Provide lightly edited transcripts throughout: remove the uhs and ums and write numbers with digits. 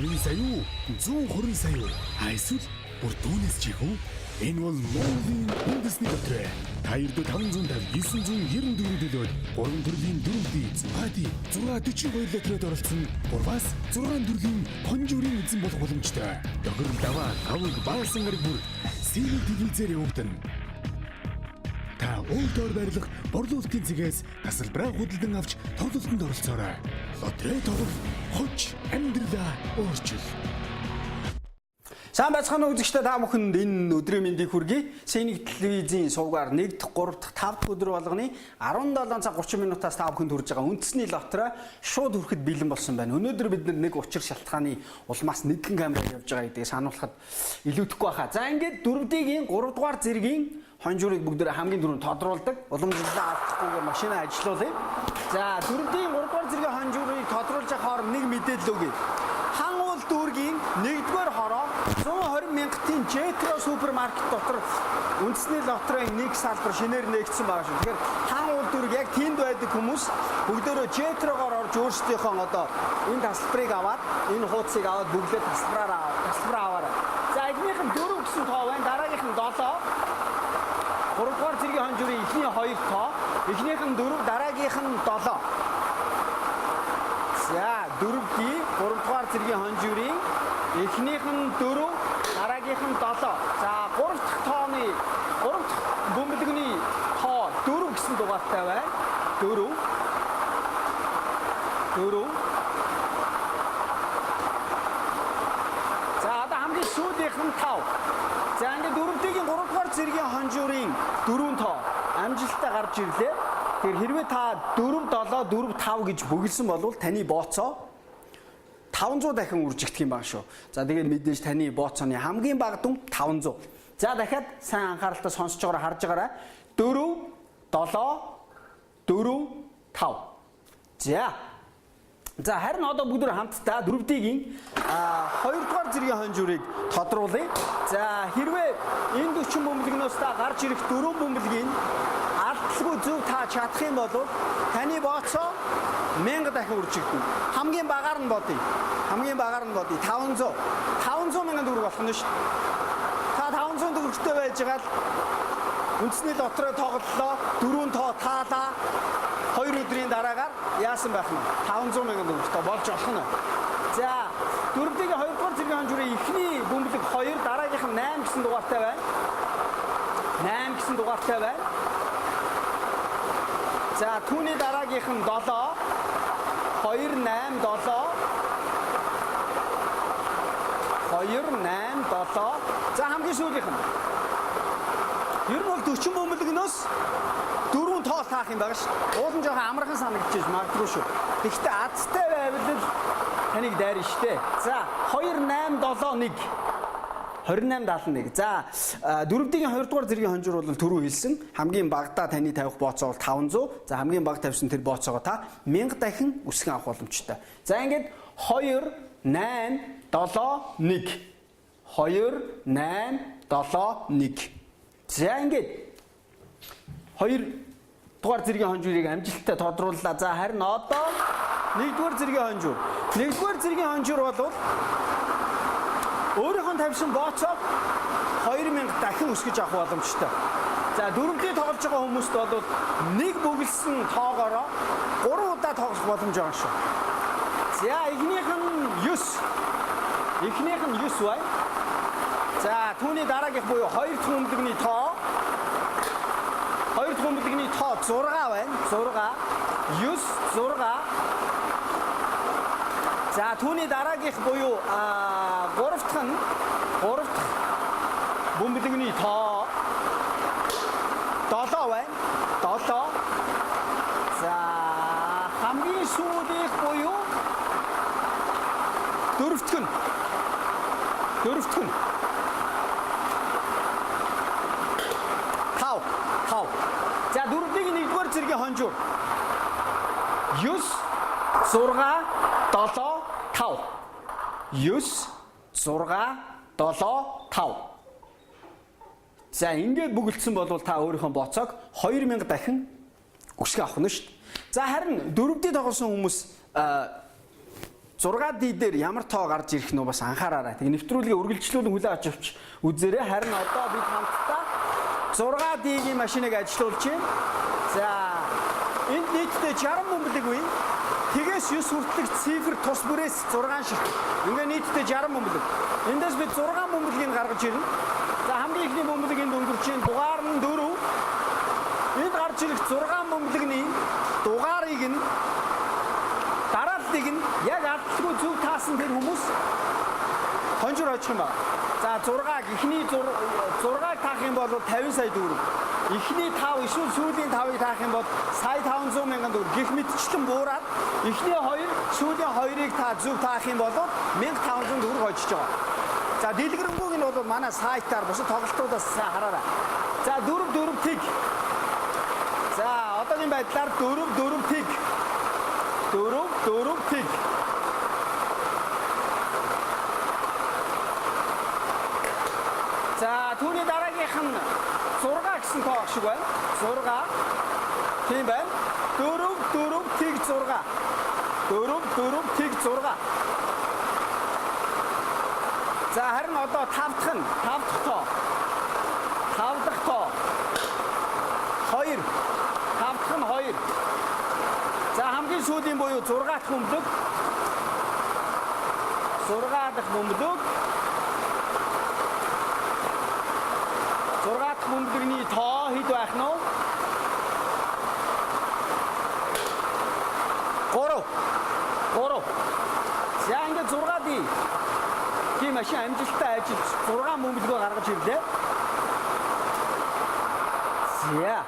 50 сая уу? 120 сая уу? А эсвэл бүр түүнээс ч их үү? Энэ бол Монголын үндэсний лотерей. Та ердөө 550 994 төлөөд 3 төрлийн 4D, 6D, 642 лотерейд оролцсон 3-аас 6 төрлийн хонжуурын эзэн болох боломжтой. Тохирол даваа, аваг, баасан гараг бүр Синий телевизээр явагдана. Та уул доор байрлах борлуулалтын цэгээс тасалбараа худалдан авч тоглолтод оролцоорой. Лотерей тоглол хоч амьдралаа өөрчил. Сайн байцгаана уу үзэгчдээ, та бүхэнд энэ өдрийн мэндийг хүргэе. Синик телевизийн сувгаар 1 дахь, 3 дахь, 5 дахь өдөр болгоны 17 цаг 30 минутаас та бүхэнд хүрж байгаа үндэсний лотерей шууд хүрэхэд бэлэн болсон байна. Өнөөдөр бид нэг учир шалтгааны улмаас нэгэн камераар явж байгаа гэдгийг сануулхад илүүтэхгүй байхаа. За ингээд 4D-гийн 3 дугаар зэргийн хонжуурыг бүгдээ хамгийн түрүүнд тодруулдаг. Уламжлалаа алдахгүйгээр машина ажилуулъя. За 4D-ийн 3 дугаар зэргийн хонжуурыг тодруулж байгаа хооронд нэг мэдээлэл өгье. Хан уул дүүргийн 1-р хороо 120 мянгатын Jetro супермаркет дотор үндэсний лотерейн нэг салбар шинээр нээгдсэн байгаа шүү. Тэгэхээр хан уул дүүрэг яг тэнд байдаг хүмүүс бүгдөө Jetro-гоор орж өөрсдийнхөө одоо энэ тасалбарыг аваад, энэ хуудсыг аваад бүгдээ тасалбараар аваад, тасалбараа аваарай. За эхнийх нь 4 гэсэн тоо байна, дараагийнх нь 7. 3 дугаар зэргийн хонжуурын эхний 2 тоо, эхнийх нь 4, дараагийнх нь 7. За 4D 3 дугаар зэргийн хонжуурын эхнийх нь 4, дараагийнх нь 7. За 3 дахь тооны 3 дахь бөмбөлгөний тоо 4 гэсэн дугаартай байна. 4 4. За одоо хамгийн сүүлийнх нь 5. За ингээд 4D-гийн 3 дугаар зэргийн хонжуурын 4 тоо амжилттай гарч ирлээ. Тэгэхээр хэрвээ та 4 7 4 5 гэж бөглөсөн бол таны бооцоо 500 дахин үржигдэх юм байна шүү. За тэгээд мэдээж таны бооцооны хамгийн бага дүн 500. За дахиад сайн анхааралтай сонсож байгаараа, харж байгаарай. 4 7 4 5. За. За харин одоо бүгд хамтдаа 4D-гийн 2 дугаар зэргийн хонжуурыг тодруулъя. За хэрвээ энэ 40 бөмбөлгнөөс та гарч ирэх 4 бөмбөлгийг алдалгүй зөв та чадах юм бол таны бооцоо 1000 дахин үржигдэнэ. Хамгийн багаар нь бодъё. Хамгийн багаар нь бодъё. 500. 500 мянган төгрөг болох нь шүү. Та 500 төгрөгтэй байж байгаа л үндэсний лотерей тоглолоо. 4 тоо таалаа. 2 өдрийн дараагаар яасан байх нь 500 мянган төгрөгтэй болж болох нь. За 4D-гийн 2 дугаар зэргийн хонжуурын эхний бөмбөлөг 2, дараагийнх нь 8 гэсэн дугаартай байна. 8 гэсэн дугаартай байна. За түүний дараагийнх нь 7 2 8 7 2 8 7. За хамгийн сүүлийнх нь. Ер нь бол 40 бөмбөлгнөөс 4 тоол таах юм байгаа ш. Уул нь жоохон амархан санагдчихэж магадгүй шүү. Тэгэхдээ азтай байвал л таныг дайрна штэ. За 2 8 7 1 28 71. За 4D-гийн 2 дугаар зэргийн хонжуур бол түрүү хэлсэн. Хамгийн багадаа таны тавих бооцоо бол 500. За хамгийн бага тавьсан тэр бооцоогоо та 1000 дахин өсгөн авах боломжтой. За ингээд 2 8 7 1 2 8 7 1. За ингээд 2 дугаар зэргийн хонжуурыг амжилттай тодрууллаа. За харин одоо 1 дугаар зэргийн хонжуур. 1 дугаар зэргийн хонжуур бол өөрийнхөө тавьсан бооцоог 2000 дахин өсгөж авах боломжтой. За 4D тоглож байгаа хүмүүст бол нэг бөглөсөн тоогоороо 3 удаа тоглох боломж байгаа шүү. За эхнийх нь 9. Эхнийх нь 9 бай. За түүний дараагийнх буюу 2 дахь бөмбөлгөний тоо 2 дахь бөмбөлгөний тоо 6 байна. 6 9 6. За түүний дараагийнх буюу 3 дахь нь 3 дахь бөмбөлгөний тоо 7 байна. 7. За хамгийн сүүлийнх буюу дөрөвдөх нь дөрөвдөх нь 5 5. За 4-ийн 1-р зэргийн хонжуур 9 6 7 5 9 6 7 5. За ингээд бөглөсөн бол та өөрийнхөө бооцоог 2000 дахин өсгөн авах нь шүү дээ. За харин 4D тоглосон хүмүүс 6D дээр ямар тоо гарч ирэх нь бас анхаараарай. Тэгээ нэвтрүүлгээ үргэлжлүүлэн хүлээн авч явж үзээрэй. Харин одоо бид хамтдаа 6D-ийн машиныг ажилуулж байна. За энд нийтдээ 60 бөмбөлөг үе. Тэгээс 9 хүртэлх цифр тус бүрээс 6 ширхэг. Ингээ нийтдээ 60 бөмбөлөг. Эндээс бид 6 бөмбөлгийг гаргаж ирнэ. За хамгийн эхний бөмбөлөг энд өнгөрч байна. Дугаар нь 4. Энд гарч ирэх 6 бөмбөлөгний дугаарыг нь дарааллыг нь яг алдалгүй зөв таасан тэр хүмүүс хонжир очих юм байна. За 6-аг эхний 6-аг таах юм бол 50 сая төгрөг. Эхний 5 эсвэл сүүлийн 5-ыг таах юм бол сая 500 мянган төгрөг. Гэх мэтчлэн буураад эхний 2, сүүлийн 2-ыг та зөв таах юм бол 1500 төгрөг хожиж байгаа. За дэлгэрэнгүйг нь бол манай сайтаар бусад тоглолтуудаас сайн хараарай. За 4 4 тэг. За одоогийн байдлаар 4 4 тэг. 4 4 тэг. За түүний дараагийнх нь 6 гэсэн тоо шиг байна. 6. Тийм байна. 4 4 тэг 6. 4 4 тэг 6. За харин одоо 5 дахь нь 5 дахь тоо. 5 дахь тоо. 2. 5 дахь нь 2. За хамгийн сүүлийн буюу 6 дахь бөмбөлөг. 6 дахь бөмбөлөг. 6 дахь бөмбөлөгний тоо хэд байх нь вэ? 3. 3. За ингээд 6 D. Тийм машин амжилттай ажиллаж 6 бөмбөлгөө гаргаж ирлээ. За.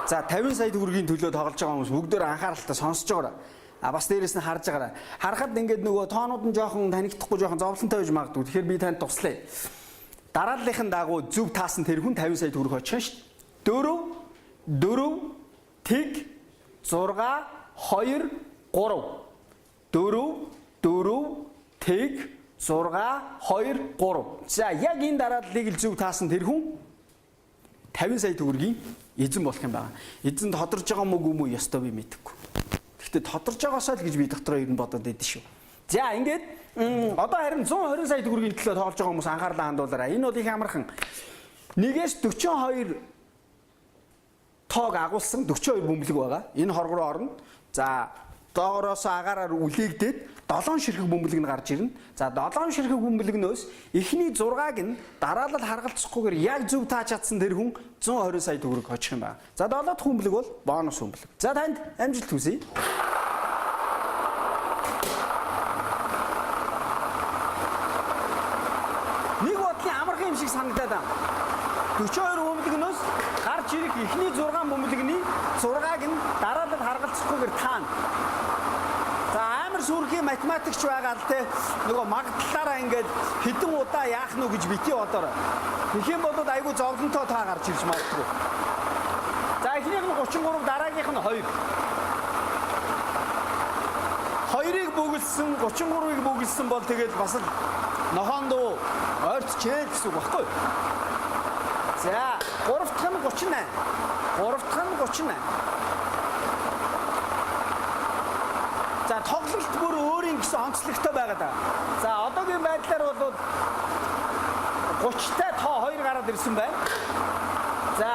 За 50 сая төгрөгийн төлөө тоглож байгаа хүмүүс бүгдээр анхааралтай сонсож байгаарай. А бас дээрэс нь харж байгаарай. Харахад ингээд нөгөө тоонууд нь жоохон танигдахгүй жоохон зовлонтой байж магадгүй. Тэгэхээр би танд туслая. Дарааллынхын дагуу зөв таасан тэр хүн 50 сая төгрөг очих нь шүү дээ. 4 4 тэг 6 2 3 4 4 тэг 6 2 3. За яг энэ дарааллыг л зөв таасан тэр хүн 50 сая төгрөгийн эзэн болох юм байна. Эзэн тодорж байгаа мөг юм уу ёстой би мэдэхгүй. Гэхдээ тодорж байгаасаа л гэж би дотроо ер нь бодоод байдсан шүү. За ингээд одоо харин 120 сая төгрөгийн төлөө тоглож байгаа хүмүүс анхаарлаа хандуулаарай. Энэ бол их амархан. 1-ээс 42 тоог агуулсан 42 бөмбөлөг байгаа. Энэ хорго руу орно. За доогоороос агаараар үлээгдээд 7 ширхэг бөмбөлөг нь гарч ирнэ. За 7 ширхэг бөмбөлөгнөөс эхний 6-аг нь дараалал харгалзахгүйгээр яг зөв тааж чадсан тэр хүн 120 сая төгрөг очих юм байна. За 7 дахь бөмбөлөг бол бонус бөмбөлөг. За танд амжилт хүсье. Нэг бодлын амархан юм шиг санагдаад байна. 42 бөмбөлөгнөөс гарч ирэх эхний 6 бөмбөлөгний 6-аг нь дараалал харгалзахгүйгээр таана. За амар сүрхий математикч байгаа л те нөгөө магадлалаараа ингээд хэдэн удаа яах нь гэж бити бодоорой. Тэгэх юм бол айгүй зовлонтой таа гарч ирж магадгүй. За эхнийх нь 33, дараагийнх нь 2. 2-ыг бөглөсөн, 33-ыг бөглөсөн бол тэгэл бас л нохоондоо ойртчээ гэсэн үг баггүй. За 3 дахь нь 38. 3 дахь нь 38. За тоглолт бүр өөрийн гэсэн онцлогтой байгаа даа. За одоогийн байдлаар бол 30-тай тоо 2 гараад ирсэн байна. За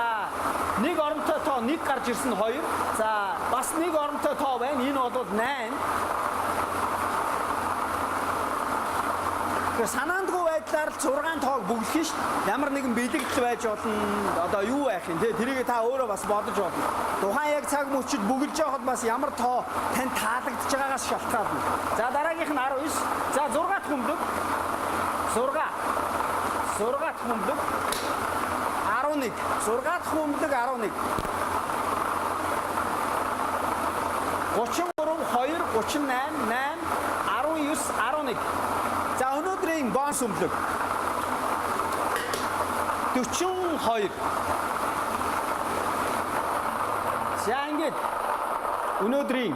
нэг оронтой тоо 1 гарч ирсэн 2. За бас нэг оронтой тоо байна. Энэ бол 8. Тэгэхээр санаандгүй байдлаар л 6 тоог бөглөх нь шүү дээ. Ямар нэгэн бэлэгдэл байж болно. Одоо юу байх юм те? Тэрийг та өөрөө бас бодож болно. Тухайн яг цаг мөчид бөглөж явахад бас ямар тоо танд таалагдж байгаагаас шалтгаална. За дараагийнх нь 19. За 6 дахь бөмбөлөг. 6. 6 дахь бөмбөлөг. 11. 6 дахь бөмбөлөг 11. 33 2 38 8 19 11. За өнөөдрийн бонус бөмбөлөг 42. За ингээд өнөөдрийн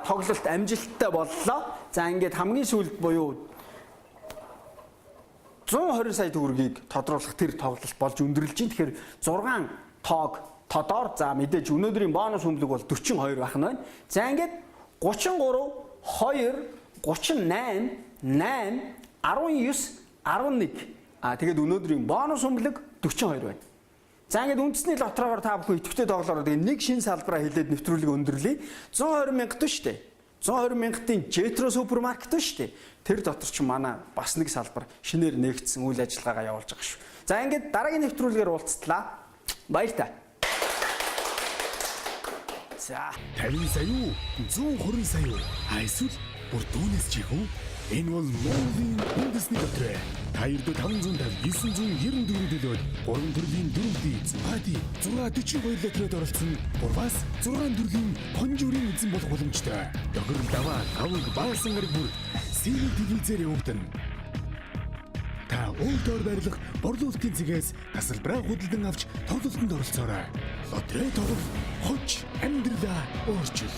тоглолт амжилттай боллоо. За ингээд хамгийн сүүлд буюу 120 сая төгрөгийг тодруулах тэр тоглолт болж өндөрлөж байна. Тэгэхээр 6 тоог тодоор за мэдээж өнөөдрийн бонус бөмбөлөг бол 42 байх нь байна. За ингээд 33 2 38 8 19 11. А тэгээд өнөөдрийн бонус өмлөг 42 байна. За ингээд үндэсний лотроор та бүхэн идэвхтэй тоглоороо тэгээд нэг шин салбараа хилээд нэвтрүүлэг өндөрлөе. 120 мянга шүү дээ. 120 мянгатын Jetro супермаркет шүү дээ. Тэр дотор ч манай бас нэг салбар шинээр нээгдсэн үйл ажиллагаагаа явуулж байгаа шүү. За ингээд дараагийн нэвтрүүлгээр уулзтлаа. Баяр та. За 50 сая уу? 120 сая уу? А эсвэл бүр түүнээс ч их үү? Энэ бол Монголын үндэсний лотерей. Та ердөө 550 994 төлөөд 3 төрлийн 4D, 6D, 642 лотерейд оролцсон 3-аас 6 төрлийн хонжуурын эзэн болох боломжтой. Тохирол даваа, тавг, баасан гараг бүр СИВ телевизээр явагдана. Та уул доор байрлах борлуулалтын цэгээс тасалбараа худалдан авч тоглолтод оролцоорой. Лотерей тоглох хож амьдралаа өөрчил.